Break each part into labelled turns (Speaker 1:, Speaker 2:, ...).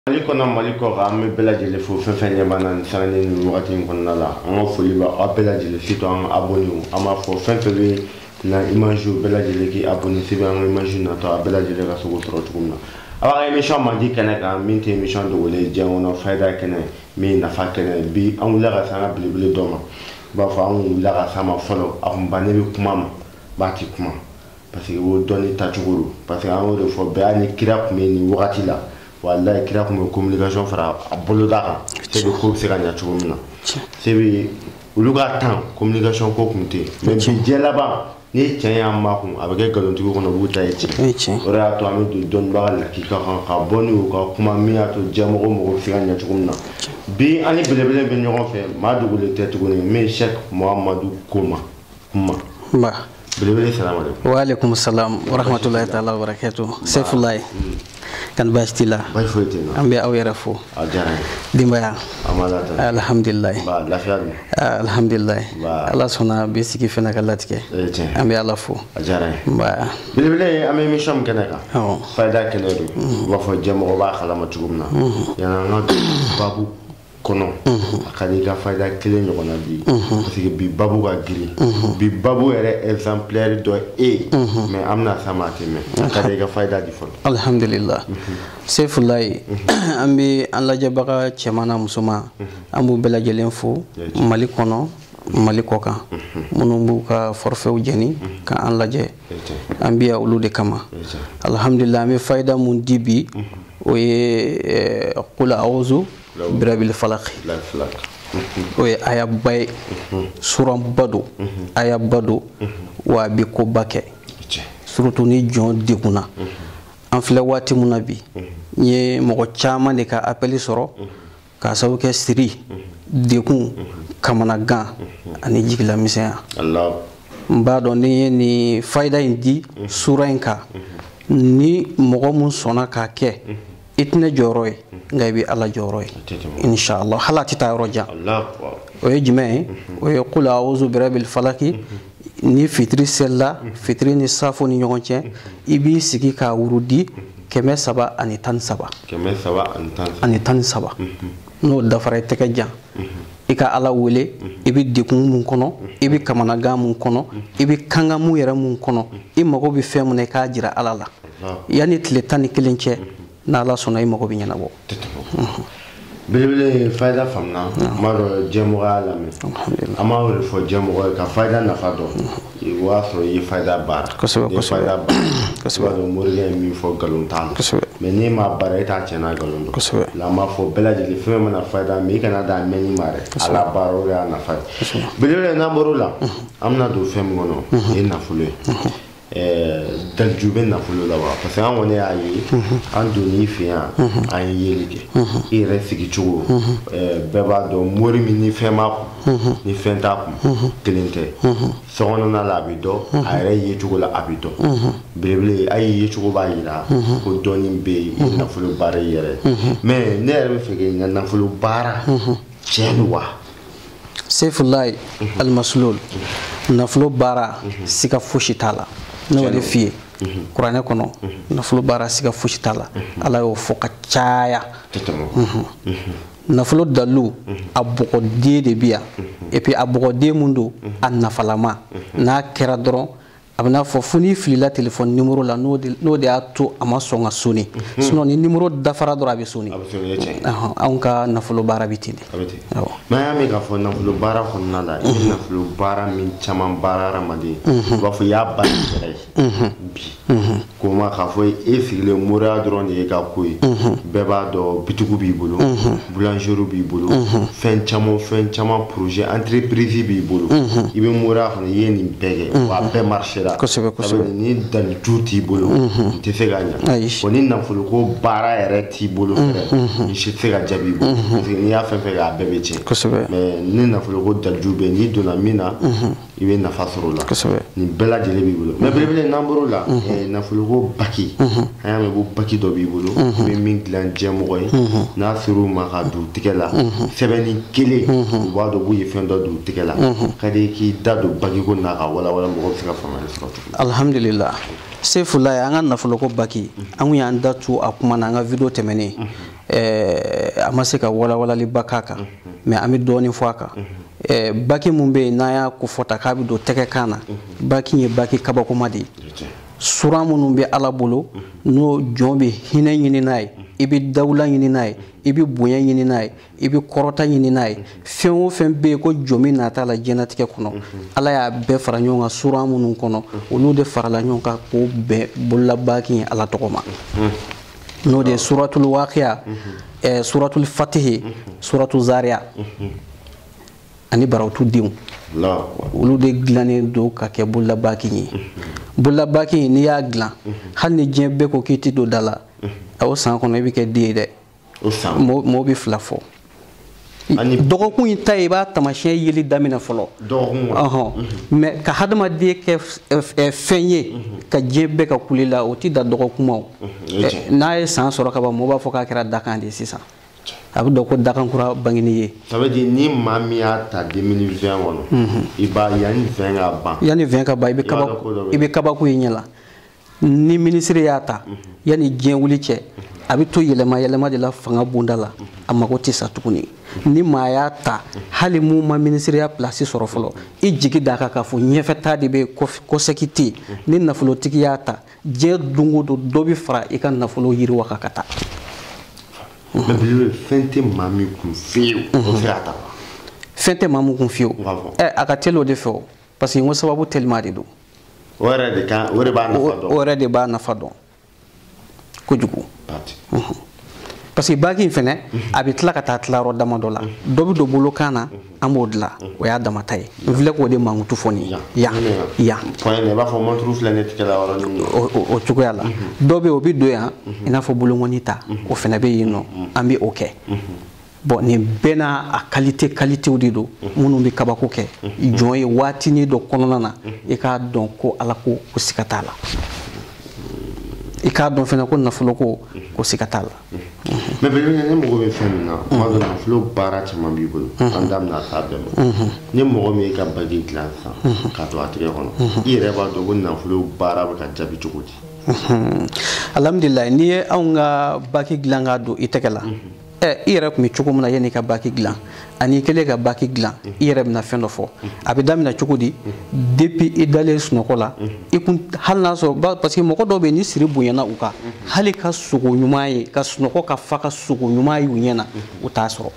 Speaker 1: Mali kɔnɔ, Mali kɔ kan, an bɛ bɛɛ lajɛlen fo. Fɛn fɛn ɲɛ b'an na nin sanga ni wagati in kɔnɔna la, an ka foli bɛ aw bɛɛ lajɛlen, surtout an ka abonné. An b'a fɔ fɛn fɛn bɛ na image, bɛɛ lajɛlen k'i abonné sɛbɛn an ka image natɔ, a bɛɛ lajɛlen ka se k'o sɔrɔ cogo min na. A b'a ka émission mandi kɛnɛ kan, min tɛ émission dogolen ye diɲɛ kɔnɔ, fayida kɛnɛ min ye nafa kɛnɛ. Bi an wulila ka se an ka belebele dɔ ma. I b'a fɔ an wulila ka s'a ma fɔlɔ, a kun bannen bɛ kuma ma, b'a ti kuma, parce que o dɔnni tacogo don. Parce que an y'o de fɔ bɛɛ, hali ni kira tun bɛ nin wagati la, walayi, kira tun bɛ communication fara a boloda kan, sebe ko bɛ se ka ɲɛ cogo min na. Sebe olu ka tan communication ko tun tɛ yen, mais bi diɲɛ laban, ni tiɲɛ y'an makun, a bɛ kɛ nkalontigiw kɔnɔ, b'u ta ye tiɲɛ. O de y'a to an bɛ don dɔnnibaga lakika kan ka bɔ ni u ka kuma min y'a to diɲɛmɔgɔw mago bɛ se ka ɲɛ cogo min na. Bi an ni belebele bɛ ɲɔgɔn fɛ, maa dogolen tɛ tuguni, min ye Cheikh Muhamadu Koma Kuma. Belebele, salamu aleykum.
Speaker 2: Wa aleykum salam wa rahmatulahi taala wa barakatuh. Sefulayi kan, baasi t'i la?
Speaker 1: Baasi foyi tɛ n na.
Speaker 2: An bɛ aw yɛrɛ fo.
Speaker 1: A diyara n ye.
Speaker 2: Denbaya?
Speaker 1: An b'a la tan.
Speaker 2: Alhamdulilayi.
Speaker 1: Ba lafiya dun?
Speaker 2: Alhamdulilayi.
Speaker 1: Ba.
Speaker 2: Ala sɔnna bi sigi fana ka latigɛ.
Speaker 1: E tiɲɛ.
Speaker 2: An bɛ Ala fo.
Speaker 1: A diyara n ye.
Speaker 2: Ba.
Speaker 1: Belebele, an bɛ émission min kɛnɛ kan,
Speaker 2: awɔ,
Speaker 1: fayida kɛnɛ don. U b'a fɔ diɲɛmɔgɔ b'a kalama cogo min na, yanni an ka don babu kɔnɔ, a ka di i ka fayida kelen ɲɔgɔnna di, parce que bi babu ka girin. Bi babu yɛrɛ exemplaire dɔ e mais an bɛna s'a ma, a tɛ mɛn. A ka di i ka fayida di fɔlɔ.
Speaker 2: Alhamdulillah, Sefulayi, an bɛ an lajɛbaga cɛman n'a musoman, an b'u bɛɛ lajɛlen fo, Mali kɔnɔ, Mali kɔ kan, minnu b'u ka forfaitw jɛni ka an lajɛ, an bɛ yan olu de kama. Alhamdulillah, an bɛ fayida mun di bi, o ye kula awuzu birabil falaki. O ye ayaba ye, suranba don, ayaba don, wa a bɛ koba kɛ, surtout ni jɔn degunna. An filɛ waati mun na bi, n ye mɔgɔ caman de ka appel sɔrɔ k'a sababu kɛ siri, degun, kamanagan ani jigilamisɛnya. N b'a dɔn ni ye nin fayida in di sura in kan, ni mɔgɔ mun sɔnna k'a kɛ, i tɛnɛ jɔyɔrɔ ye, nka i bɛ Ala jɔyɔrɔ ye inshallah, hali a tɛ taa yɔrɔ jan. O ye jumɛn ye? O ye kula awuzu birabil falaki. Ni fitiri selila, fitiri ni safo ni ɲɔgɔn cɛ, i b'i sigi k'a wurudi 313.
Speaker 1: 313.
Speaker 2: Ani 13. N'o dafara, i tɛgɛ jan, i ka Ala wele. I bɛ degun mun kɔnɔ, i bɛ kamanagan mun kɔnɔ, i bɛ kanga mun yɛrɛ mun kɔnɔ, i mago bɛ fɛn mun na, i k'a jira Ala la. Yanni tile 11 cɛ, n'Ala sɔnna, i mago bɛ ɲɛnabɔ.
Speaker 1: Belebele, fayida faamuna. N b'a dɔn diɲɛmɔgɔ y'a lamɛn. An b'a de fɔ diɲɛmɔgɔ ye ka fayida nafa dɔn, o y'a sɔrɔ i ye fayida baara.
Speaker 2: Kosɛbɛ.
Speaker 1: N'i ye fayida baara, i b'a dɔn morikɛ ye min fɔ, nkalon t'a la. Mais n'e m'a baara, e t'a tiɲɛ n'a nkalon dɔn. La an b'a fɔ bɛɛ lajɛlen, fɛn fɛn mana fayida mais i kana d'a mɛnni ma dɛ, a la baara, o de y'a nafa ye. Belebele, n'an bɔr'o la, an bɛna don fɛn min kɔnɔ, o ye nafolo ye. Daliju bɛ nafolo la wa? Parce que an kɔni y'a ye, an donn'i fɛ yan, an ye yeli kɛ, i yɛrɛ sigicogo, bɛɛ b'a dɔn mori min ni fɛn b'a kun ni fɛn t'a kun kelen tɛ. Sokɔnɔna la a bɛ dɔn, a yɛrɛ yecogo la a bɛ dɔn. Belebele, a ye yecogo b'a yira ko dɔnni bɛ yen, i ye nafolo baara i yɛrɛ. Mais ne yɛrɛ bɛ fɛ k'i ka nafolo baara tiɲɛ don wa?
Speaker 2: Sefulayi Almasulol, nafolo baara, siga fosi t'a la. Ne y'o de f'i ye, kuranɛ kɔnɔ, nafolo baara, siga fosi t'a la, Ala y'o fɔ ka caya. Nafolo dalilu, a bɔgɔden de bi yan. Et puis a bɔgɔden mun don, a nafalama, n'a kɛra dɔrɔn, a bɛ n'a fɔ fo n'i filila téléphone numéro la, n'o de y'a to a ma sɔn ka sonner. Sinon ni numéro dafara dɔrɔn, a bɛ sonner. Anw ka nafolo baara bɛ ten de.
Speaker 1: A bɛ ten. Mais an y'a mɛn k'a fɔ nafolo baara kɔnɔna la, i bɛ nafolo baara min caman baara hadamaden, u b'a fɔ i y'a baara yɛrɛ ye bi ko ma k'a fɔ e sigilen moriya dɔrɔn de ye ka ko ye. Bɛɛ b'a dɔn bitigiw b'i bolo, boulangerie b'i bolo, fɛn caman, fɛn caman, projet entreprise b'i bolo. I bɛ moriya kɔnɔ, i ye nin bɛɛ kɛ, wa a bɛɛ marché la.
Speaker 2: Kosɛbɛ, kosɛbɛ.
Speaker 1: Ni daliju t'i bolo, n tɛ se ka ɲɛ. Wa ni nafolo ko baara yɛrɛ t'i bolo fɛnɛ, nin si tɛ se ka jaabi i bolo, parce que n'i y'a fɛn fɛn kɛ, a bɛɛ bɛ tiɲɛ. Mais ni nafolo ko daliju bɛ yen, n'i donna min na, i bɛ nafa sɔrɔ o la. Nin bɛɛ lajɛlen b'i bolo. Mais belebele, n'an bɔr'o la, nafolo ko baki, an y'a mɛn ko baki dɔ b'i bolo, i bɛ min dilan diɲɛmɔgɔ ye, n'a ser'u ma ka don tigɛ la, sɛbɛnni kelen, u b'a dɔn k'u ye fɛn dɔ don tigɛ la. Ka di k'i da don baki ko n'a ka walawala, mɔgɔ bɛ se ka faamuyali sɔrɔ cogo min.
Speaker 2: Alhamdulillah. Sefulaye, an ka nafoloko baki, an kun y'an da tu a kuma na an ka video tɛmɛnen, a ma se ka walawalaliba k'a kan, mais an bɛ dɔɔnin fɔ a kan. Baki mun bɛ yen n'an y'a ko fɔ ta k'a bɛ don tɛgɛ kan na, baki ye baki kabakoma de ye. Sura minnu bɛ Ala bolo, n'o jɔn bɛ hinɛ ɲini n'a ye, i bɛ dawula ɲini n'a ye, i bɛ bonya ɲini n'a ye, i bɛ kɔrɔta ɲini n'a ye, fɛn o fɛn bɛ yen ko jɔn min nata la diɲɛlatigɛ kɔnɔ, Ala y'a bɛɛ fara ɲɔgɔn kan sura minnu kɔnɔ, olu de farala ɲɔgɔn kan k'o bɛn bololabaki ye Ala tɔgɔ ma. N'o de ye suratul waqiya, suratul fatihi, suratul zariya ani barawutu denw. Olu de dilannen don ka kɛ bololabaki ye. Bololabaki n'i y'a dilan, hali ni diɲɛ bɛɛ ko k'i ti don da la, a o san kɔnɔ i bɛ kɛ den ye dɛ. Mɔgɔw bɛ fila fɔ. Dɔgɔkun in ta ye, i b'a taamasiyɛn yeli daminɛ fɔlɔ. Mais ka hadamaden kɛ fɛn ye ka diɲɛ bɛɛ ka kule la, o ti da dɔgɔkun ma o. N'a ye san sɔrɔ ka ban, mɔgɔw b'a fɔ k'a kɛra dakan de ye sisan. A bɛ dɔn ko dakan kura bangeni ye.
Speaker 1: Ça veut dire ni maa min y'a ta 2020 kɔnɔ, i b'a yanni 20 ka ban.
Speaker 2: Yanni 20 ka ban, i bɛ kabako ye ɲɛ la. Ni minisiri y'a ta, yanni diɲɛ wuli cɛ, a bɛ to yɛlɛma yɛlɛma de la fanga bonda la, a mago tɛ sa tuguni. Ni maa y'a ta, hali mun ma minisiriya place sɔrɔ fɔlɔ, i jigi d'a kan k'a fɔ ɲɛfɛta de bɛ yen, kɔsɛki tɛ yen. Ni nafolotigi y'a ta, diɲɛ don o don dɔ bɛ fara i ka nafolo yiriwa kan ka taa.
Speaker 1: Mais belebele, fɛn tɛ maa min kun fiyewu, o tɛ se k'a ta.
Speaker 2: Fɛn tɛ maa min kun fiyewu. A ka teli o de fɛ o, parce que n ko sababu telima de don.
Speaker 1: O yɛrɛ de kan, o de b'a nafa dɔn.
Speaker 2: O yɛrɛ de b'a nafa dɔn kojugu. Parce que baki in fɛnɛ, a bɛ tila ka taa tilayɔrɔ damadɔ la. Dɔ bɛ don bolokan na, an b'o dilan, o y'a damata ye. N filɛ k'o de mankutu fɔ nin ye. Yan yan.
Speaker 1: Point i b'a fɔ montre filɛ ne tigɛ la yɔrɔnin min.
Speaker 2: O cogoya la. Dɔ bɛ yen, o bɛ don yan, i n'a fɔ bolonkɔni ta, o fɛnɛ bɛ yen nɔ, an bɛ o kɛ. Bon, nin bɛɛ n'a a qualité qualitéw de don, minnu bɛ kabako kɛ. Jɔn ye waatinin dɔ kɔnɔna na, i k'a dɔn ko Ala ko ko siga t'a la. I k'a dɔn fɛnɛ ko nafolo ko ko siga t'a la.
Speaker 1: Mais belebele, ne mago bɛ fɛn min na, tuma dɔ nafolo baara caman b'i bolo, an da bɛna s'a bɛɛ ma. Ni mɔgɔ min y'i ka bagi dilan sisan k'a don a tɛgɛ kɔnɔ, i yɛrɛ b'a dɔn ko nafolo baara bɛ ka jaabi cogo di?
Speaker 2: Alhamdulilayi, n'i ye anw ka baki dilan k'a don i tɛgɛ la, i yɛrɛ tun bɛ cogo min na yanni i ka baki dilan, ani i kɛlen ka baki dilan, i yɛrɛ bɛna fɛn dɔ fɔ. A bɛ daminɛ cogo di? Depuis i dalen sunɔgɔ la, i kun hali n'a sɔrɔ, parce que mɔgɔ dɔw bɛ yen ni siri bonyana u kan, hali ka sogo ɲuman ye, ka sunɔgɔ ka fa ka sogo ɲuman ye u ɲɛ na, u t'a sɔrɔ.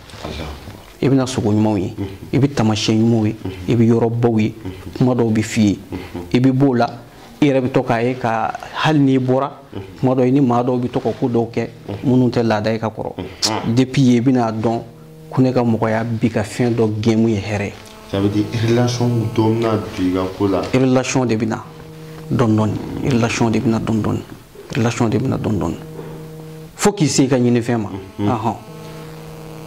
Speaker 2: I bɛna sogo ɲumanw ye, i bɛ taamasiyɛn ɲumanw ye, i bɛ yɔrɔbaw ye, kuma dɔw bɛ f'i ye, i bɛ b'o la. I yɛrɛ bɛ to k'a ye ka hali n'i bɔra kuma dɔ i ni maa dɔw bɛ to ka ko dɔw kɛ minnu tɛ laada ye ka kɔrɔ. Depuis yen i bɛna dɔn ko ne ka mɔgɔya bi ka fɛn dɔ gɛn mun ye hɛrɛ ye.
Speaker 1: Ça veut dire relation dɔ bɛna don i ka ko la.
Speaker 2: Relation de bɛ na dɔɔni dɔɔni, relation de bɛ na dɔɔni dɔɔni, relation de bɛ na dɔɔni dɔɔni fo k'i se i ka ɲinifɛn ma.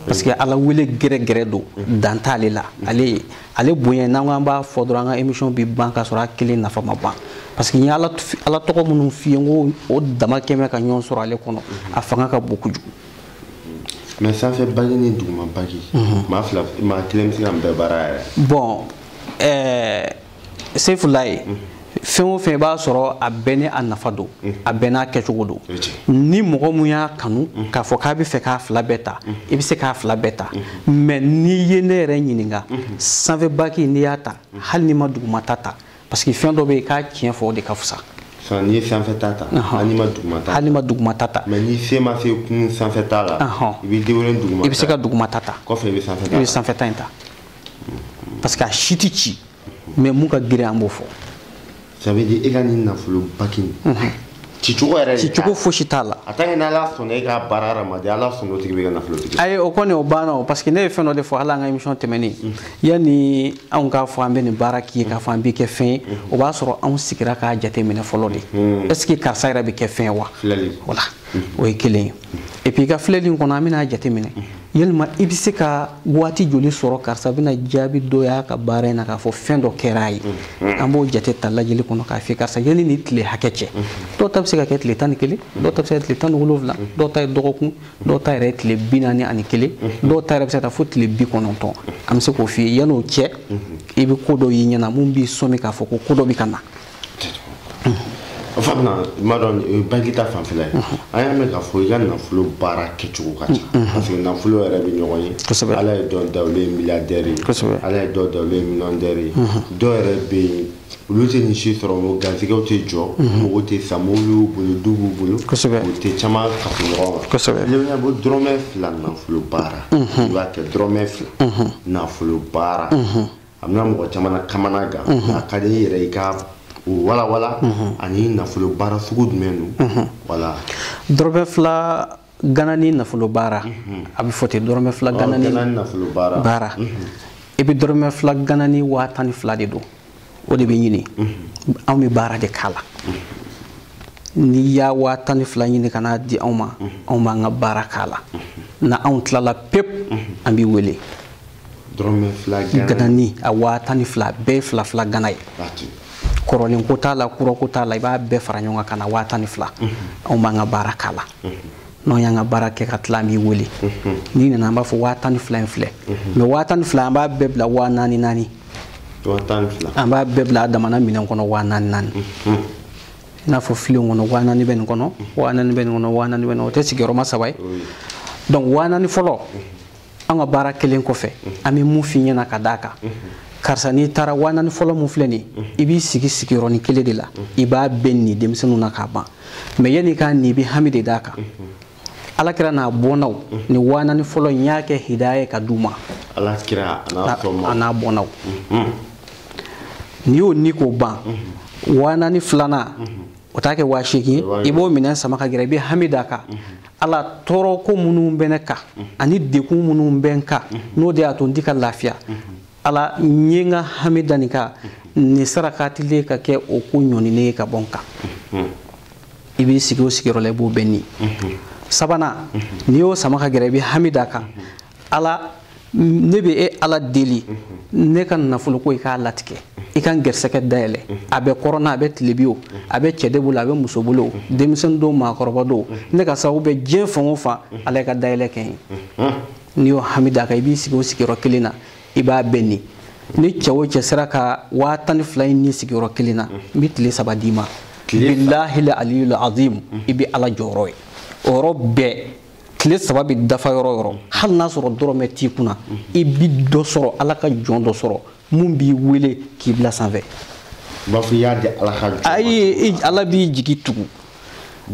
Speaker 2: Parce que Ala wele gɛrɛ gɛrɛ don, dan t'ale la. Ale bonya n'an ko an b'a fɔ dɔrɔn, an ka émission bɛ ban k'a sɔrɔ a kelen nafa ma ban. Parce que n ye Ala tɔgɔ minnu f'i ye, n ko o dama kɛmɛ ka ɲɔgɔn sɔrɔ ale kɔnɔ, a fanga ka bon kojugu.
Speaker 1: Mais sanfɛ bagi ni duguma bagi, maa fila maa kelen bɛ se ka nin bɛɛ baara yɛrɛ?
Speaker 2: Bon, Sefulaye, fɛn o fɛn i b'a sɔrɔ a bɛɛ ni a nafa don, a bɛɛ n'a kɛcogo don. Ni mɔgɔ mun y'a kanu k'a fɔ k'a bɛ fɛ k'a fila bɛɛ ta, i bɛ se k'a fila bɛɛ ta. Mais n'i ye ne yɛrɛ ɲininka, sanfɛ baki n'i y'a ta, hali n'i ma duguma ta ta, parce que fɛn dɔ bɛ yen k'a tiɲɛ fɔ o de ka fisa.
Speaker 1: N'i ye sanfɛ ta ta, hali n'i ma duguma ta.
Speaker 2: Hali n'i ma duguma ta ta.
Speaker 1: Mais n'i se ma se kun sanfɛ ta la, i b'i débrouiller duguma.
Speaker 2: I bɛ se ka duguma ta ta.
Speaker 1: Kɔfɛ i bɛ sanfɛ ta.
Speaker 2: I bɛ sanfɛ ta in ta. Parce que a si tɛ ci, mais mun ka girin an b'o fɔ.
Speaker 1: Ça veut dire e ka nin nafolo baki nin cicogo yɛrɛ de
Speaker 2: cicogo fosi t'a la.
Speaker 1: A tant que n'Ala sɔnna e ka baara hadamaden, Ala sɔnna o tigi bɛ kɛ nafolotigi.
Speaker 2: Ayi, o kɔni o banna o, parce que ne ye fɛn dɔ de fɔ hali an ka émission tɛmɛnen, yanni anw k'a fɔ an bɛ nin baara k'i ye k'a fɔ an b'i kɛ fɛn ye, o b'a sɔrɔ anw sigira k'a jateminɛ fɔlɔ de. Est ce que karisa yɛrɛ bɛ kɛ fɛn ye wa?
Speaker 1: Filɛli.
Speaker 2: Voilà, o ye kelen ye. Et puis i ka filɛli in kɔnɔ, an bɛna jateminɛ yalima i bɛ se ka waati joli sɔrɔ karisa bɛna jaabi dɔ y'a ka baara in na k'a fɔ fɛn dɔ kɛra a ye. An b'o jate ta lajɛli kɔnɔ k'a f'i ye karisa yanni nin tile hakɛ cɛ, dɔw ta bɛ se ka kɛ tile 11, dɔw ta bɛ se ka kɛ tile 17, dɔw ta ye dɔgɔkun, dɔw ta yɛrɛ ye tile 41, dɔw ta yɛrɛ bɛ se ka taa fo tile 90. An bɛ se k'o f'i ye yanni o cɛ, i bɛ ko dɔ y'i ɲɛna mun b'i sɔmi k'a fɔ ko ko dɔ bɛ ka na.
Speaker 1: Fabna madon banque ta fanfɛla ye an y'a mɛn k'a fɔ i ka nafolo baara kɛcogo ka ca parce que nafolo yɛrɛ bɛ ɲɔgɔn ye. Ala ye dɔ da olu ye milliardaire ye, Ala ye dɔ da olu ye millionnaire ye, dɔw yɛrɛ bɛ yen olu tɛ nin si sɔrɔ, o garisɛgɛw tɛ jɔ, mɔgɔw tɛ sa, mobili b'u bolo, du b'u bolo, u tɛ caman kafo ɲɔgɔn kan. Kosɛbɛ. Bɔ dɔrɔmɛ 2 nafolo baara, i b'a kɛ dɔrɔmɛ 2 nafolo baara, a bɛna mɔgɔ caman na kamana gan, a ka di i yɛrɛ i ka wala wala ani nafolo baara sugu jumɛn don? Wala
Speaker 2: dɔrɔmɛ 2 gana ni nafolo baara, a bɛ fɔ ten, dɔrɔmɛ 2 gana ni
Speaker 1: nafolo baara.
Speaker 2: I bɛ dɔrɔmɛ 2 gana ni 12,000 de don, o de bɛ ɲini. Anw bɛ baara de k'a la. N'i y'a 12,000 ɲini ka n'a di anw ma, anw b'an ka baara k'a la. Na anw tilala pewu, an b'i wele.
Speaker 1: Dɔrɔmɛ 2
Speaker 2: gana ni a 12,000 bɛɛ 2 2 gana ye. Kɔrɔlen ko t'a la, kura ko t'a la, i b'a bɛɛ fara ɲɔgɔn kan ka na 12,000. Anw b'an ka baara k'a la. N'anw y'an ka baara kɛ ka tila, an b'i wele. N'i nana, an b'a fɔ 12,000 in filɛ. Mais 12,000 an b'a bɛɛ bila 4,000 4.
Speaker 1: 12,000.
Speaker 2: An b'a bɛɛ bila a damana minɛn kɔnɔ 4,000 4. I n'a fɔ filen kɔnɔ 4,000 bɛ nin kɔnɔ, 4,000 bɛ nin kɔnɔ, 4,000 bɛ nin kɔnɔ, o tɛ sigiyɔrɔma 3 ye. Donc 4,000 fɔlɔ, an ka baara kelen kɔfɛ, an bɛ mun f'i ɲɛna ka d'a kan? Karisa, n'i taara 4,000 fɔlɔ mun filɛ nin ye, i b'i sigi sigiyɔrɔnin kelen de la, i b'a bɛɛ ni denmisɛnninw na k'a ban. Mais yanni i k'a ni, i bɛ hami de d'a kan. Ala kira n'a bɔnnaw ni 4,000 fɔlɔ in y'a kɛ hidaya ye ka d'u ma.
Speaker 1: Ala kira
Speaker 2: a n'a bɔnnaw. N'i y'o ni k'o ban, 4,000 filanan, o t'a kɛ 8,000 ye, i b'o minɛn sama ka gɛrɛ, i bɛ hami d'a kan. Ala tɔɔrɔ ko minnu bɛ ne kan ani degun minnu bɛ n kan, n'o de y'a to n ti ka lafiya. Ala, n ye n ka hami da nin kan, nin sarakatilen ka kɛ o ko ɲɔninen ye ka bɔ n kan. I b'i sigi o sigiyɔrɔ la, i b'o bɛɛ ni. Sabanan, n'i y'o sama ka gɛrɛ, i bɛ hami d'a kan. Ala, ne bɛ e Ala deli, ne ka nafolo ko i k'a latigɛ, i ka n gɛrisigɛ dayɛlɛ. A bɛ kɔrɔn na, a bɛ tilebi o, a bɛ cɛ de bolo, a bɛ muso bolo, denmisɛnnin do, maakɔrɔba do, ne ka sababu bɛ diɲɛ fan o fan, Ala ka dayɛlɛ kɛ n ye. N'i y'o hami d'a kan, i b'i sigi o sigiyɔrɔ kelen na, i b'a bɛɛ ni. Ni cɛ o cɛ sera ka 12,000 in ni sigiyɔrɔ kelen na, n bɛ tile 3 d'i ma. Bilahi aliyul azim, i bɛ Ala jɔyɔrɔ ye. O yɔrɔ bɛɛ, tile 3 bɛ dafa yɔrɔ o yɔrɔ, hali n'a sɔrɔ dɔrɔmɛ t'i kunna, i bɛ dɔ sɔrɔ, Ala ka jɔn dɔ sɔrɔ mun b'i wele k'i bila sanfɛ.
Speaker 1: I b'a fɔ i y'a di Ala ka jɔn.
Speaker 2: Ayi, Ala b'i jigi tugu.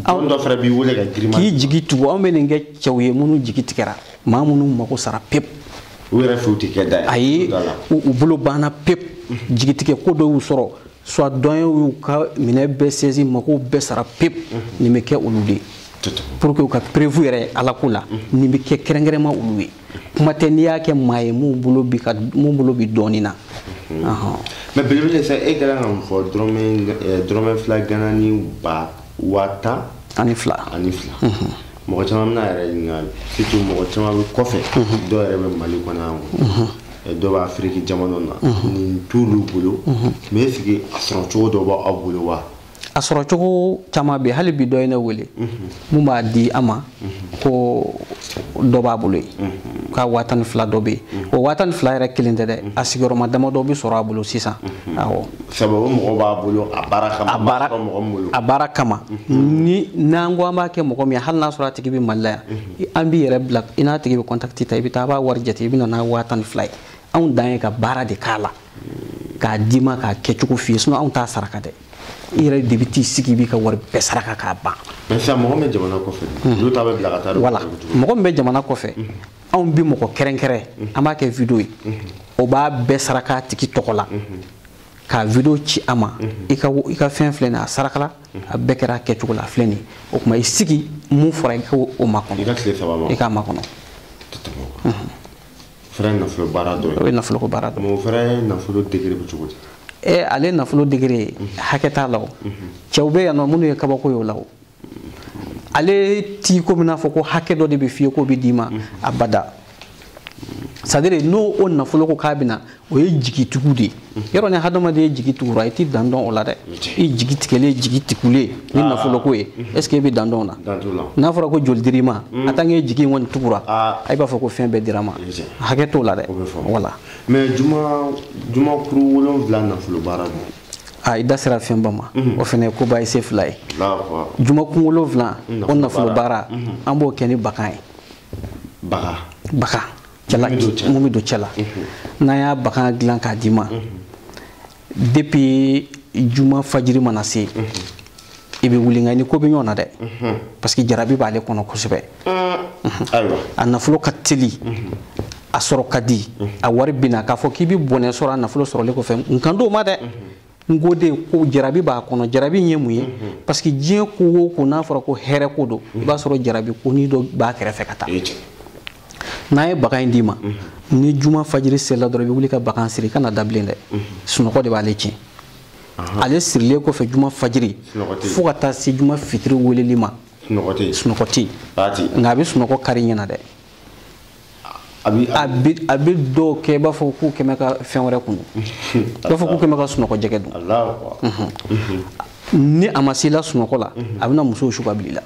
Speaker 1: Jɔn dɔ fana b'i wele ka girin.
Speaker 2: K'i jigi tugu. Anw bɛ nin kɛ cɛw ye minnu jigi tigɛra, maa minnu mako sara pewu.
Speaker 1: U yɛrɛ fɛ u tɛ kɛ da ye.
Speaker 2: Ayi, u bolo banna pewu. Jigitigɛ ko dɔ y'u sɔrɔ, soit dɔn y'u ka minɛ bɛɛ saisi, mako bɛɛ sara pewu. Nin bɛ kɛ olu de ye. Pour que u ka prévu yɛrɛ Ala ko la, nin bɛ kɛ kɛrɛnkɛrɛnma olu ye. Kuma tɛ n'i y'a kɛ maa ye mun bolo bi ka mun bolo bi dɔɔnin na.
Speaker 1: Mais belebele sa, e kɛra ka mun fɔ? Dɔrɔmɛ 2 gana ni ba 10,000
Speaker 2: ani 2.
Speaker 1: Ani 2. Mɔgɔ caman bɛna yɛrɛ ɲininka, surtout mɔgɔ caman bɛ kɔfɛ, dɔw yɛrɛ bɛ Mali kɔnɔ yan, dɔw bɛ Afiriki jamanaw na, nin t'olu bolo. Mais est ce que a sɔrɔ cogo dɔ b'aw bolo wa?
Speaker 2: A sɔrɔ cogo caman bɛ yen. Hali bi dɔ ye ne wele mun b'a di an ma ko dɔ b'a bolo yen, k'a 12,000 dɔ bɛ yen. O 12,000 yɛrɛ kelen tɛ dɛ, a sigiyɔrɔma damadɔ bɛ sɔrɔ a bolo sisan. Awɔ.
Speaker 1: Sabu o mɔgɔ b'a bolo a baara kama.
Speaker 2: A baara kama. Ni n'an ko an b'a kɛ mɔgɔ min ye, hali n'a sɔrɔ a tigi bɛ Mali la yan, an b'i yɛrɛ bila i n'a tigi bɛ contact ta, i bɛ taa a b'a wari jate, i bɛ na n'a 12,000 ye. Anw dan ye ka baara de k'a la, k'a d'i ma k'a kɛcogo f'i ye, sinon anw t'a saraka dɛ. I yɛrɛ de bɛ t'i sigi i b'i ka wari bɛɛ saraka k'a ban.
Speaker 1: Mais sisan mɔgɔ min bɛ jamana kɔfɛ, olu ta bɛ bila ka taa.
Speaker 2: Wala, mɔgɔ min bɛ jamana kɔfɛ, anw bɛ mɔgɔ kɛrɛnkɛrɛn, an b'a kɛ vidéo ye, o b'a bɛɛ saraka a tigi tɔgɔ la, k'a vidéo ci a ma, i ka fɛn filɛ nin ye, a sarakala, a bɛɛ kɛra a kɛcogo la, a filɛ nin ye. O tuma i sigi mun fɔra i k'o makɔnɔ.
Speaker 1: I ka tile 3 ma.
Speaker 2: I k'a makɔnɔ.
Speaker 1: Fɛrɛ ye nafolo baara dɔ ye.
Speaker 2: O ye nafolo ko baara dɔ ye.
Speaker 1: Mais o fɛrɛ ye nafolo degré bɛ cogo di?
Speaker 2: Ale nafolo degré hakɛ t'a la o. Cɛw bɛ yan nɔ minnu ye kabako ye o la o. Ale t'i komi n'a fɔ ko hakɛ dɔ de bɛ f'i ye k'o bɛ d'i ma abada. C'est à dire n'o o nafolo ko k'a bɛ na, o ye jigitugu de ye. Yɔrɔ ni hadamaden ye jigi tugura, i t'i dan dɔn o la dɛ. I jigi tigɛlen, jigi tigulen ni nafolo ko ye, est ce que e bɛ dan dɔn o la? N'a fɔra ko joli dir'i ma, a tant que jigi in kɔni tugura, i b'a fɔ ko fɛn bɛɛ dira ma. Hakɛ t'o la dɛ. Voilà.
Speaker 1: Mais juma kuru 7 nafolo baara don.
Speaker 2: A i da sera fɛnba ma. O fana ye koba ye, se fila ye. Jumakun 7 o nafolo baara, an b'o kɛ ni bagan ye. Bagan mun bɛ don cɛ la, n'an y'a bagan dilan k'a d'i ma, depuis juma fajiri mana se, i bɛ wuli, nka ni ko bɛ ɲɔgɔn na dɛ, parce que jarabi b'ale kɔnɔ kosɛbɛ. A nafolo ka teli, a sɔrɔ ka di, a wari bɛ na. K'a fɔ k'i bɛ bɔnɛ sɔrɔ a nafolo sɔrɔlen kɔfɛ, n kan t'o ma dɛ. N ko de ko jarabi b'a kɔnɔ. Jarabi in ye mun ye? Parce que diɲɛ ko o ko n'a fɔra ko hɛrɛ ko don, i b'a sɔrɔ jarabi ko ni dɔ b'a kɛrɛfɛ ka taa. N'an ye bagan in d'i ma, ni juma fajiri sera dɔrɔn, i bɛ wuli ka bagan siri, i kana da bilen dɛ. Sunɔgɔ de b'ale tiɲɛ. Ale sirilen kɔfɛ juma fajiri fo ka taa se juma fitiri weleli ma, sunɔgɔ tɛ yen. Nka a bɛ sunɔgɔ kari ɲɛna dɛ. A bɛ dɔw kɛ i b'a fɔ k'u kɛmɛ ka fɛn wɛrɛ kun, i b'a fɔ k'u kɛmɛ ka sunɔgɔ jɛgɛ dun. Ni a ma se i la sunɔgɔ la, a bɛna musow su ka bila i la.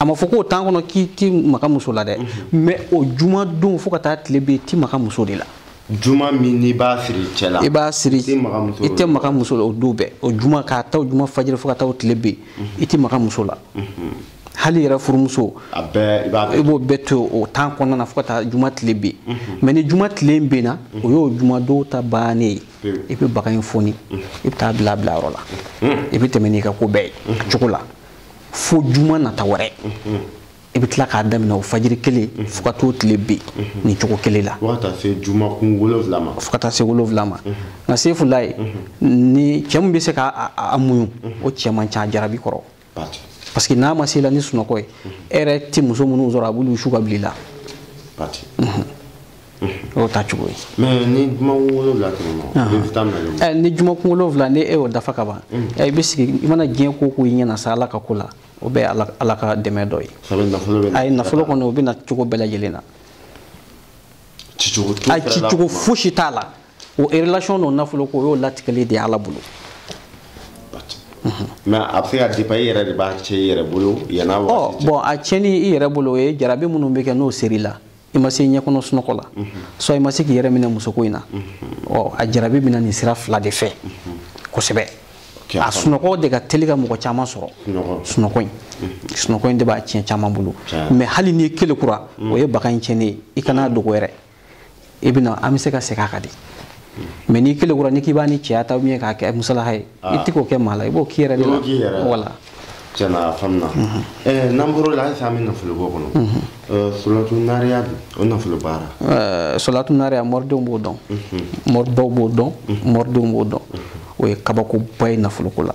Speaker 2: A ma fɔ k'o temps kɔnɔ k'i ti maga muso la dɛ, mais o juma don fo ka taa tile bɛ, i ti maga muso de la.
Speaker 1: Juma min n'i b'a siri cɛ la,
Speaker 2: i b'a siri, i tɛ maga muso la o don bɛɛ. O juma k'a ta o juma fajiri fo ka taa o tile bɛ, i ti maga muso la. Hali yɛrɛ furumuso, i b'o bɛɛ to o temps kɔnɔna na fo ka taa juma tile bɛ. Mais ni juma tile bɛ na, o y'o juma dɔw ta bannen ye. I bɛ bagan in foni, i bɛ taa bila bilayɔrɔ la, i bɛ tɛmɛ n'i ka ko bɛɛ ye a cogo la fo juma nata wɛrɛ. I bɛ tila k'a daminɛ o fajiri kelen fo ka t'o tile bɛ nin cogo kelen la.
Speaker 1: Fo ka taa se juma kun 7 ma.
Speaker 2: Fo ka taa se 7 ma. Nka Sefulayi, ni cɛ min bɛ se k'a muɲu, o cɛ man ca jarabi kɔrɔ. Parce que n'a ma se la ni sunɔgɔ ye, e yɛrɛ tɛ muso minnu sɔrɔ, a b'olu su ka bila i la. O ta cogo ye.
Speaker 1: Mais ni juma kun 7 tɛmɛna,
Speaker 2: ni juma kun 7 ni e y'o dafa ka ban, i bɛ sigi, i mana diɲɛ ko ko i ɲɛna sa Ala ka ko la, o bɛɛ ye Ala ka dɛmɛ dɔ ye. Ayi, nafolo kɔni o bɛ na cogo bɛɛ lajɛlen na. A cicogo fosi t'a la. O relation n'o nafolo ko, o y'o latigɛli de ye Ala bolo.
Speaker 1: Mais a bɛ se ka dépend, i yɛrɛ de b'a cɛ i yɛrɛ bolo yann'a waati cɛ.
Speaker 2: Bon, a tiɲɛni i yɛrɛ bolo, o ye jarabi minnu bɛ kɛ n'o ser'i la. I ma se ɲɛkɔnɔ sunɔgɔ la, soit i ma se k'i yɛrɛ minɛ musoko in na. Ɔ, a jarabi bɛ na nin sira fila de fɛ kosɛbɛ. A sunɔgɔ de ka teli ka mɔgɔ caman sɔrɔ. Sunɔgɔ in, sunɔgɔ in de b'a tiɲɛ caman bolo. Mais hali n'i ye kele kura, o ye bagan in tiɲɛnen ye, i kana dogo yɛrɛ. I bɛna, an bɛ se ka segin a kan de. Mais n'i kele kura, n'i k'i b'a ni cɛya ta k'a kɛ musalaha ye, i tɛ k'o kɛ maa la, i b'o k'i yɛrɛ de la. Voilà.
Speaker 1: Tiɲɛna, a faamuna. N'an bɔr'o la, halisa an bɛ nafolo ko kɔnɔ. Solatu nariya, o nafolo baara.
Speaker 2: Solatu nariya, moridenw b'o dɔn, moribaw b'o dɔn, moridenw b'o dɔn. O ye kabakoba ye nafoloko la.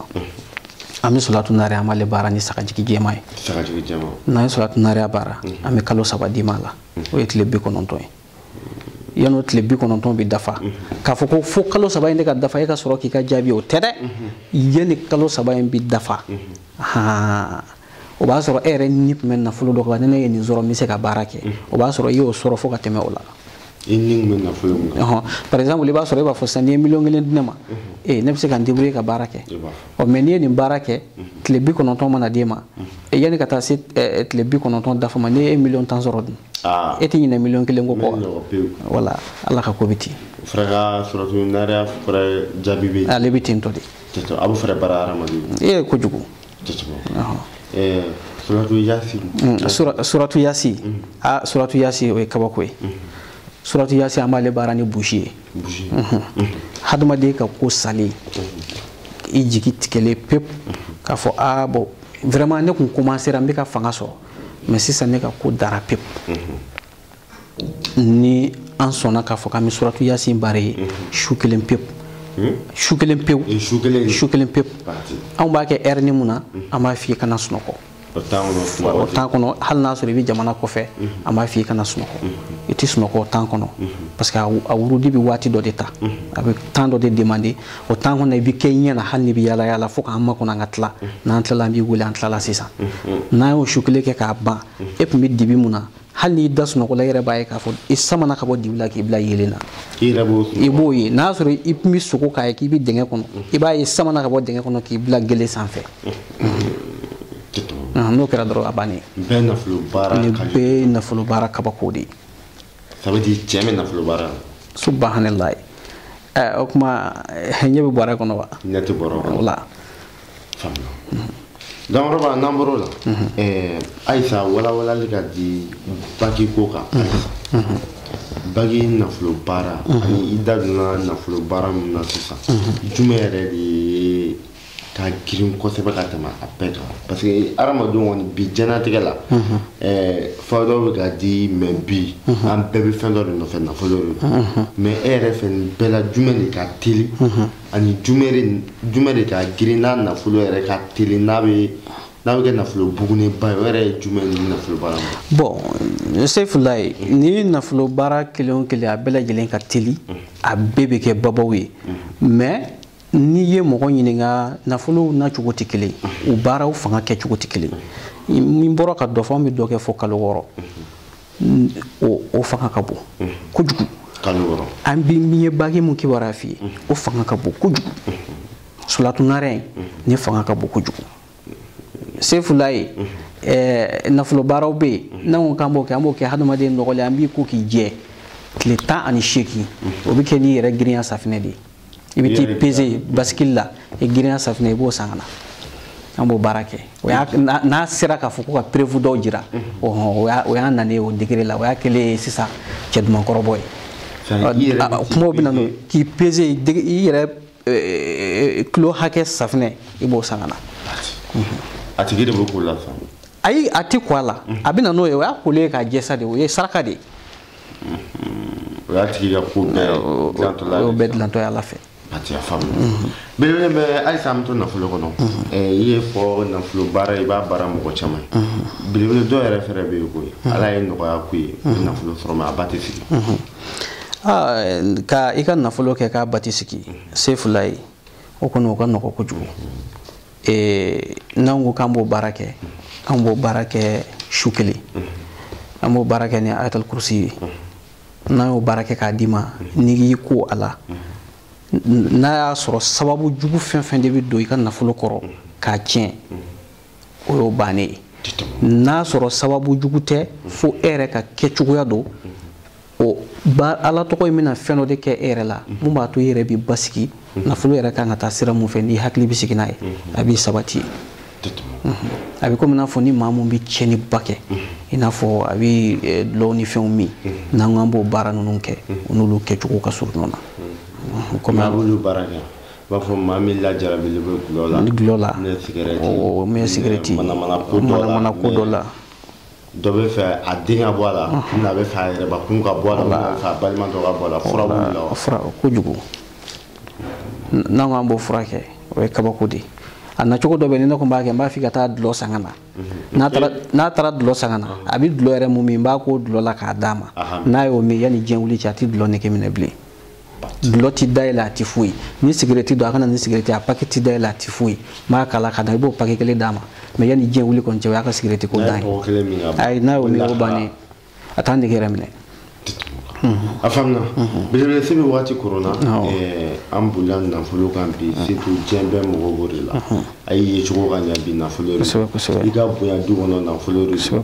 Speaker 2: An bɛ solatu nariya, an b'ale baara ni sagajigi jɛman ye.
Speaker 1: Sagajigi jɛman.
Speaker 2: N'an ye solatu nariya baara, an bɛ kalo 3 d'i ma la. O ye tile 90 ye. Yan'o tile 90 bɛ dafa, k'a fɔ ko fo kalo 3 in de ka dafa e ka sɔrɔ k'i ka jaabi, o tɛ dɛ. Yanni kalo 3 in bɛ dafa, o b'a sɔrɔ e yɛrɛ ni tun bɛ nafolo dɔ kan, ni ne ye nin sɔrɔ, n bɛ se ka baara kɛ. O b'a sɔrɔ i y'o sɔrɔ fo ka tɛmɛ o la.
Speaker 1: I ni tun bɛ nafolo min
Speaker 2: kan. Par exemple, i b'a sɔrɔ e b'a fɔ sisan, n'i ye miliyɔn 1 di ne ma, ne bɛ se ka n débrouiller ka baara kɛ. Ɔ, mais n'i ye nin baara kɛ, tile 90 mana d'e ma, yanni ka taa se tile 90 dafa ma, n'i ye miliyɔn 10 sɔrɔ dun, e tɛ ɲinɛ miliyɔn 1 ko kɔ. Wala, Ala ka ko bɛ ten.
Speaker 1: O fana ka suratu nariya fana jaabi bɛ yen.
Speaker 2: Ale bɛ ten tɔ de.
Speaker 1: A b'o fana baara hadamaden.
Speaker 2: E ye kojugu.
Speaker 1: Suratu yasi.
Speaker 2: Suratu yasi. Ah, suratu yasi, o ye kabako ye. Suratu yasi, an b'ale baara ni busi ye. Hadamaden ka ko salen, i jigi tigɛlen pewu, k'a fɔ aa bon, vraiment ne kun commencera, n bɛ ka fanga sɔrɔ, mais sisan ne ka ko dara pewu. Ni an sɔnna k'a fɔ k'an bɛ suratu yasin baara ye su kelen pewu, su kelen pewu, su kelen pewu, anw b'a kɛ heure ni mun na, an b'a f'i ye kana sunɔgɔ o temps kɔnɔ. Hali n'a sɔrɔ i bɛ jamana kɔfɛ, an b'a f'i ye kana sunɔgɔ, i tɛ sunɔgɔ o temps kɔnɔ, parce que a wurudi bɛ waati dɔ de ta, a bɛ temps dɔ de demander. O temps kɔnɔ, i bɛ kɛ i ɲɛ na, hali n'i bɛ yaala yaala fo k'an makɔnɔ, an ka tila. N'an tilala, an b'i wele, an tilala sisan. N'an y'o su kelen kɛ k'a ban, e tun bɛ dibi mun na, hali n'i da sunɔgɔ la, i yɛrɛ b'a ye k'a fɔ i samana ka bɔ dibi la k'i bila yeelen na. I b'o ye. N'a sɔrɔ i tun bɛ sogo k'a ye k'i bɛ dingɛ kɔnɔ, i b'a ye samana ka bɔ dingɛ kɔnɔ k'i bila gele sanfɛ. N'o kɛra dɔrɔn, a bannen.
Speaker 1: Bɛɛ nafolo baara.
Speaker 2: Nin bɛɛ ye nafolo baara kabako de ye.
Speaker 1: Ça veut dire cɛ bɛ nafolo baara la.
Speaker 2: Subahanallahi. O kuma ɲɛ bɛ bɔrɛ kɔnɔ wa?
Speaker 1: Ɲɛ tɛ bɔrɛ kɔnɔ.
Speaker 2: Voilà.
Speaker 1: Faamuya. Dankɔrɔba, n'an bɔr'o la, Ayisa, walawalali ka di bagi ko kan. Bagi nafolo baara ani i da donna nafolo baara min na sisan, jumɛn yɛrɛ de ye ka girin kosɛbɛ ka tɛmɛ a bɛɛ kan? Parce que hadamadenw kɔni bi diɲɛlatigɛ la, fɛn dɔw bɛ ka di, mais bi an bɛɛ bɛ fɛn dɔ de nɔfɛ, nafolo de don. Mais e yɛrɛ fɛ, nin bɛɛ la, jumɛn de ka teli ani jumɛn de ka girin n'a nafolo yɛrɛ ka teli, n'a bɛ kɛ nafolo buguneba ye, o yɛrɛ ye jumɛn ni nafolo baara ma?
Speaker 2: Bon, Sefulayi, ni nafolo baara kelen o kelen, a bɛɛ lajɛlen ka teli, a bɛɛ bɛ kɛ babaw ye. Mais n'i ye mɔgɔ ɲininka, nafolow nacogo tɛ kelen, u baaraw fanga kɛcogo tɛ kelen. Min bɔra ka dɔ fɔ, an bɛ dɔ kɛ fo kalo 6, o fanga ka bon kojugu.
Speaker 1: Kalo 6.
Speaker 2: An bɛ min ye bagi mun kibaruya f'i ye, o fanga ka bon kojugu. Sulatunare ni fanga ka bon kojugu. Sefulayi, nafolo baaraw bɛ yen, n'an ko k'an b'o kɛ, an b'o kɛ hadamaden nɔgɔlen, an b'i ko k'i jɛ tile 18, o bɛ kɛ n'i yɛrɛ girinya safinɛ de ye. I bɛ t'i peze basikili la, i girinya safinɛ, i b'o san ka na. An b'o baara kɛ. O y'a n'a sera k'a fɔ ko ka preuve dɔw jira, o y'a nanen o degré la, o y'a kɛlen ye sisan cɛ dumankɔrɔbɔ ye. Kumaw bɛ na n'o ye k'i peze i yɛrɛ kilo hakɛ safinɛ, i b'o san ka na.
Speaker 1: A tigi de bɛ ko la sa.
Speaker 2: Ayi, a tɛ ko a la, a bɛ na n'o ye, o y'a kolen k'a jɛ sa de, o ye saraka de ye.
Speaker 1: O y'a tigi ka ko bɛɛ dilantɔ la.
Speaker 2: O bɛɛ dilantɔ ye Ala fɛ.
Speaker 1: A tɛ faamu. Belebele bɛ halisa, an bɛ to nafolo kɔnɔ. I ye fɔ nafolo baara, i b'a baara mɔgɔ caman ye. Belebele dɔw yɛrɛ fɛnɛ bɛ yen koyi. Ala ye nɔgɔya k'u ye, u bɛ nafolo sɔrɔ, mais a ba tɛ sigi.
Speaker 2: Ka i ka nafolo kɛ k'a ba tɛ sigi, Sefulayi, o kɔni o ka nɔgɔ kojugu. N'an ko k'an b'o baara kɛ, an b'o baara kɛ su kelen. An b'o baara kɛ ni ayatal kursi ye. N'an y'o baara kɛ k'a d'i ma, n'i y'i ko a la, n'a y'a sɔrɔ sababu jugu fɛn fɛn de bɛ don i ka nafolo kɔrɔ k'a tiɲɛ, o y'o bannen ye. N'a sɔrɔ sababu jugu tɛ, fo e yɛrɛ ka kɛcogoya don, o Ala tɔgɔ in bɛna fɛn dɔ de kɛ e yɛrɛ la mun b'a to i yɛrɛ b'i basigi, nafolo yɛrɛ kan ka taa sira mun fɛ, n'i hakili bɛ sigi n'a ye, a b'i sabati. A bɛ komi i n'a fɔ ni maa mun bɛ tiɲɛniba kɛ, i n'a fɔ a bɛ dulɔw ni fɛnw min, n'an ko an b'o baara ninnu kɛ, o n'olu kɛcogo ka surun ɲɔgɔn na.
Speaker 1: Komi a b'olu baara kɛ, i b'a fɔ maa min lajarabilen bɛ dulɔ la,
Speaker 2: ni dulɔ la, min ye sigɛrɛti,
Speaker 1: manamana ko dɔ la, dɔ bɛ fɛ a den ka bɔ a la, a bɛ fɛ a yɛrɛbakun ka bɔ a la, a bɛ fɛ a balima dɔ ka bɔ a la, fura b'u la wa?
Speaker 2: Fura kojugu. N'an ko an b'o fura kɛ, o ye kabako de ye. A nacogo dɔ bɛ yen, ni ne ko n b'a kɛ, n b'a f'i ka taa dulɔ san ka na. N'a taara dulɔ san ka na, a bɛ dulɔ yɛrɛ mun min, n b'a k'o dulɔ la k'a d'a ma. N'a y'o min, yanni diɲɛ wuli cɛ, a tɛ dulɔ nege minɛ bilen. Dulɔ ti dayɛlɛ, a ti foyi. Ni sigɛrɛti don, a kana ni sigɛrɛti, a paquet ti dayɛlɛ, a ti foyi. N b'a kala ka da, i b'o paquet kelen d'a ma. Mais yanni diɲɛ wuli kɔni cɛ, o y'a ka sigɛrɛti ko dan ye. Ayi, n'a y'o min, o bannen, a t'a nege yɛrɛ minɛ.
Speaker 1: A faamuna. Belebele, se bɛ waati koronna, an bolila nafolo kan bi, surtout diɲɛ bɛɛ mɔgɔ b'o de la. A y'i ye cogo ka ɲɛ bi, nafolo de don. I ka bonya du kɔnɔ, nafolo de don.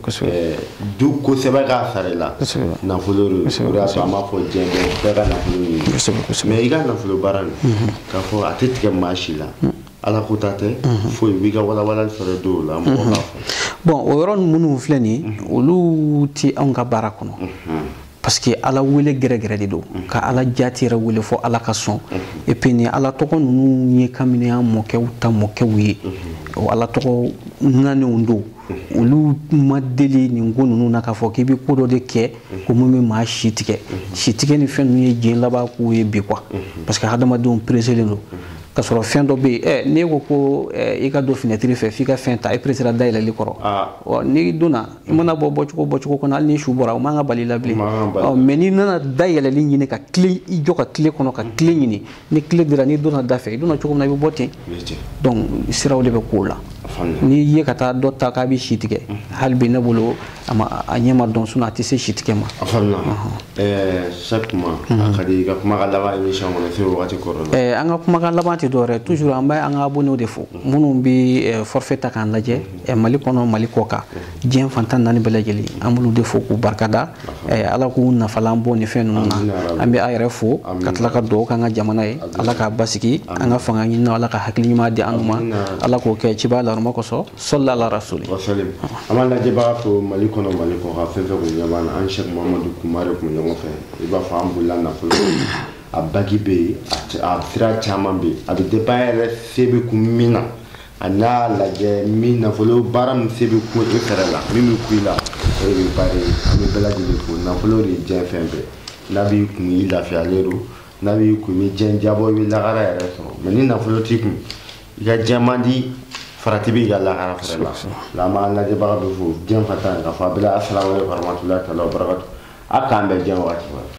Speaker 1: Du kosɛbɛ k'a sara i la, nafolo de don. O de y'a to an b'a fɔ diɲɛ bɛɛ ka nafolo ɲini. Mais i ka nafolo baara nin, k'a fɔ a tɛ tigɛ maa si la. Ala ko ta tɛ foyi, b'i ka walawalali fɛɛrɛ dɔw la, mɔgɔ b'a fɔ.
Speaker 2: Bon, o yɔrɔ minnu filɛ nin ye, olu tɛ anw ka baara kɔnɔ. Parce que Ala wele gɛrɛgɛrɛ de don, ka Ala jati yɛrɛ wele fɔ Ala ka sɔn. Et puis ni Ala tɔgɔ ninnu ye kabini an mɔkɛw ta mɔkɛw ye, o Ala tɔgɔ naaniw don, olu ma deli nin ko ninnu na k'a fɔ k'i bɛ ko dɔ de kɛ ko mun bɛ maa si tigɛ. Si tigɛ ni fɛn ninnu ye diɲɛ laban kow ye bi quoi, parce que hadamadenw pressélen don. K'a sɔrɔ fɛn dɔ bɛ yen, n'e ko ko i ka don fenêtre fɛ f'i ka fɛn ta, e pressera dayɛlɛli kɔrɔ. N'i donna, i mana bɔ bɔcogo kɔnɔ, hali ni su bɔra, o man ka bali la bilen. Mais n'i nana dayɛlɛli ɲini ka tile, i jɔ ka tile kɔnɔ ka tile ɲini, ni tile dira, n'i donna da fɛ, i donna cogo min na, i bɛ bɔ ten. Donc siraw de bɛ k'o la. N'i ye ka taa dɔ ta k'a bɛ si tigɛ hali bi ne bolo a ma a ɲɛ ma dɔn sinon a tɛ se si tigɛ ma.
Speaker 1: A faamuna. Chaque kuma a ka di i ka kumakan laban émission kɔnɔ se wagati kɔrɔ la.
Speaker 2: An ka kumakan laban tɛ dɔwɛrɛ, toujours an bɛ an ka abonnéw de fo minnu bɛ forfait ta k'an lajɛ Mali kɔnɔ, Mali kɔ kan, diɲɛ fantan naani bɛɛ lajɛlen, an b'olu de fo k'u barikada. Ala k'u nafalan bɔ nin fɛn ninnu na. An bɛ a yɛrɛ fo ka tila ka dugawu k'an ka jamana ye, Ala k'a basigi, an ka fanga ɲini, Ala ka hakili ɲuman di an ma, Ala k'o kɛ ciba laruma kosɔn, sɔli ala rasuli.
Speaker 1: An b'an lajɛbaga fo Mali kɔnɔ, Mali kɔ kan, fɛn fɛn kun ɲɛ b'an na, an Cheikh Mamadu Kumare kun ɲɔgɔn fɛ. I b'a fɔ an bolila nafolo, a bagi bɛ yen, a sira caman bɛ yen, a bɛ dépend yɛrɛ se bɛ kun min na, a n'a lajɛ min nafolo baara min se bɛ kun e fɛrɛ la, min bɛ kun i la, o de bɛ baara ye. An bɛ bɛɛ lajɛlen fo. Nafolo de ye diɲɛ fɛn bɛɛ, n'a b'i kun i lafiyalen don, n'a b'i kun i bɛ diɲɛ jabɔ, i bɛ lagara yɛrɛ sɔrɔ, mais ni nafolo t'i kun i ka diɲɛ man di, farati b'i ka lagara fɛrɛ la. La an b'an lajɛbaga bɛ fo diɲɛ fatan k'a fɔ a bɛɛ la, asalamu aleykum warahmatulahi taala wabarakatu. A k'an bɛn diɲɛ wagati wɛrɛ.